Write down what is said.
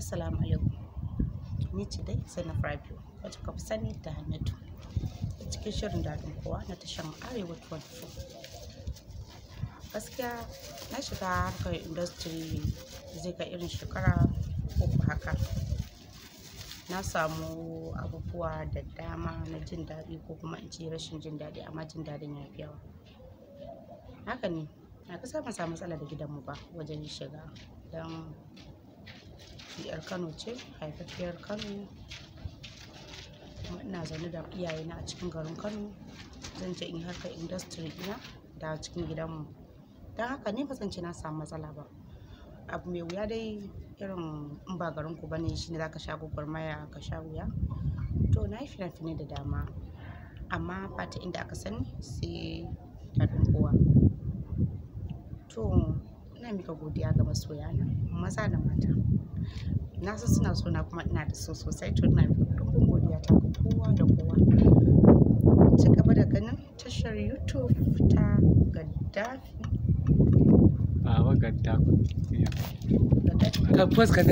Assalamu alaikum. Ni ce dai Zainab Rabiu, wacce kuka fi sani da Hannatu. Cikin shirin daɗin kowa na tashar Arewa 24. Gaskiya na shiga harkar industry zai kai irin shekara 3 haka. Na samu abubuwa da dama na jin daɗi ko kuma in ce rashin jin daɗi, amma jin daɗin ya fi yawa. Haka ne, na kasa ban samu matsala da gidanmu ba wajen shiga. Don ni 'yar Kano ce, haifaffiyar Kano. Kuma ina zaune da iyayena a cikin garin Kano. Zan ce in yi harkar industry ɗina da cikin gidanmu. Don haka ni ba zan ce na samu matsala ba. Abu mai wuya dai irin in ba garinku ba ne shine za ka sha gwagwarmaya ka sha wuya. To na yi fina-finai da dama amma ba ta inda aka sani sai daɗin kowa. To ina miƙa godiya ga masoyana maza da mata. Na san suna so na kuma ina da su sosai, to ina miƙa ɗumbin godiya ta ga kowa da kowa. Ci gaba da ganin tashar YouTube ta Gaddafi. Baba Gaddafi. Gaddafi. Ka post ka